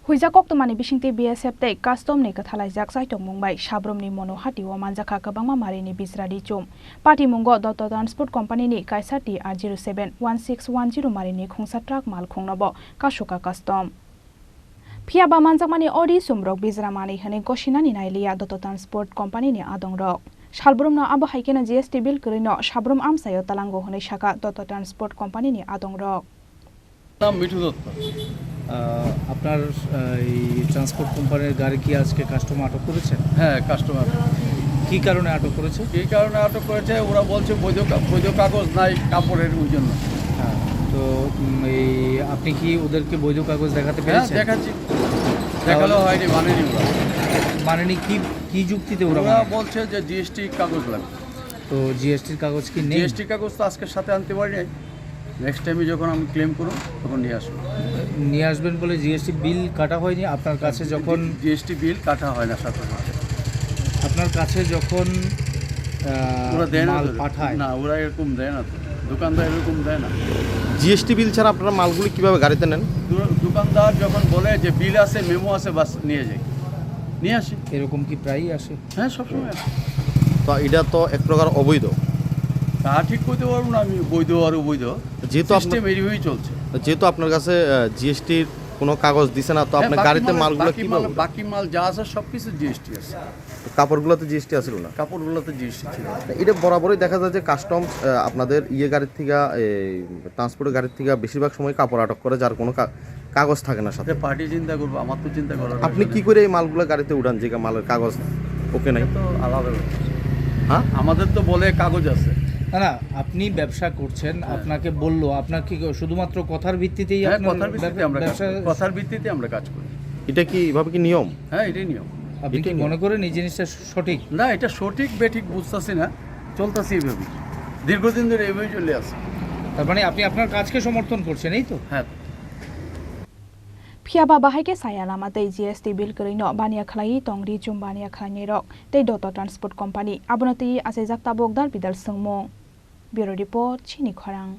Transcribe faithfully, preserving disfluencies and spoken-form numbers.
Huijak koktwmani bisingtwi B S F tei custom ni kwthalaijak chaitokmung bai Sabrumni Monohati o manjakha kwbangma marini bijra richum. Patimungo Dotto Transport Company ni kaisa T R zero seven one six one zero marini khungsa truck malkhungno bo kasukha custom. Phiya ba manjakmani o richumrok bijra manwi hwnwi gosinani nailiya Dotto Transport Company ni adongrok. Salbrumno abo hai kheno G S T bill kwrwino Sabrum amchaio talango hwnwi sakha Dotto Transport Company ni adongrok. নাম মিঠু দত্ত। আহ, আপনার, আহ, এই ট্রান্সপোর্ট কোম্পানির গাড়ি কি আজকে কাস্টম আটক করেছে? হ্যাঁ, কাস্টম আটক। কি কারণে আটক করেছে? এই কারণে আটক করেছে, ওরা বলছে বৈধ কা-, বৈধ কাগজ নাই কাপড়ের, ওই জন্য। হ্যাঁ, তো, উম, এই আপনি কি ওদেরকে বৈধ কাগজ দেখাতে হ্যাঁ, পেরেছেন? দেখাচ্ছি। দেখালেও তাহলে? হয়নি, মানেনি ওরা। মানেনি কি, কি যুক্তিতে ওরা ওরা মানেনি? বলছে যে জি এস টি কাগজ লাগবে। তো জি এস টির কাগজ কি নেই? জি এস টি কাগজ তো আজকে সাথে আনতে পারি নাই। নেক্সট টাইমে যখন আমি ক্লেম করব, তখন নিয়ে আসবো। নিয়ে আসবেন বলে জি এস টি বিল কাটা হয়নি? আপনার কাছে যখন জি এস টি বিল কাটা হয় না সাথে সাথে। আপনার কাছে যখন, আহ, ওরা দেয় না মাল তো। পাঠায়? না, ওরা এরকম দেয় না তো। দোকানদার এরকম দেয় না। জি এস টি বিল ছাড়া আপনারা মালগুলি কিভাবে গাড়িতে নেন? দু-, দোকানদার যখন বলে যে বিল আছে, মেমো আছে, বাস নিয়ে যাই, নিয়ে আসি। এরকম কি প্রায়ই আসে? হ্যাঁ, সবসময় আসে। তো এটা তো এক প্রকার অবৈধ। তা ঠিক কইতে পারবো না আমি, বৈধ আর অবৈধ। যেহেতু আপনার সিস্টেম এইভাবেই চলছে। যেহেতু আপনার কাছে, আহ, জি এস টির কোনো কাগজ দিছে না, তো হ্যাঁ, আপনার বাকি গাড়িতে মাল, মালগুলো বাকি কিভাবে মাল, উঠবে? বাকি মাল যা আছে সব কিছু জি এস টি আছে। তো কাপড়গুলোতে জি এস টি আছিল না? কাপড়গুলোতে জি এস টি ছিল না। এটা বরাবরই দেখা যায় যে কাস্টমস, আহ, আপনাদের ইয়ে গাড়ির থেকে, এই ট্রান্সপোর্টের গাড়ির থেকে বেশিরভাগ সময় কাপড় আটক করে, যার কোনো কা-, কাগজ থাকে না সাথে। এটা পার্টি চিন্তা করবো, আমার তো চিন্তা করার আপনি দরকার কি নেই। করে এই মালগুলো গাড়িতে উঠান, যে মালের কাগজ ওকে নাই? এটা তো আলাদা ব্যাপার। হ্যাঁ? আমাদের তো বলে কাগজ আছে। না, না, আপনি ব্যবসা করছেন, হ্যাঁ। আপনাকে বললো, আপনার কি শুধুমাত্র কথার ভিত্তিতেই হ্যাঁ, আপনার কথার ভিত্তিতে ব্যব-, আমরা কাজ ব্যবসা করি। কথার ভিত্তিতে আমরা কাজ করি। এটা কি, এভাবে কি নিয়ম? হ্যাঁ, এটাই নিয়ম। আপনি কি এটাই নিয়ম। মনে করেন এই জিনিসটা সঠিক? না, এটা সঠিক বেঠিক বুঝতেছি না, চলতেছে এইভাবেই। দীর্ঘদিন ধরে এইভাবেই চলে আসে। তার মানে আপনি আপনার কাজকে সমর্থন করছেন, এই তো? হ্যাঁ। Phiya ba bahai khe saya lama tei G S T bill kwrwino baniya khlaiwi tong richum baniya khlainairok tei Dotto Transport Company abono twiwi achaijak tabuk dal bidal swngmung. Bureau Report, Chini Khorang.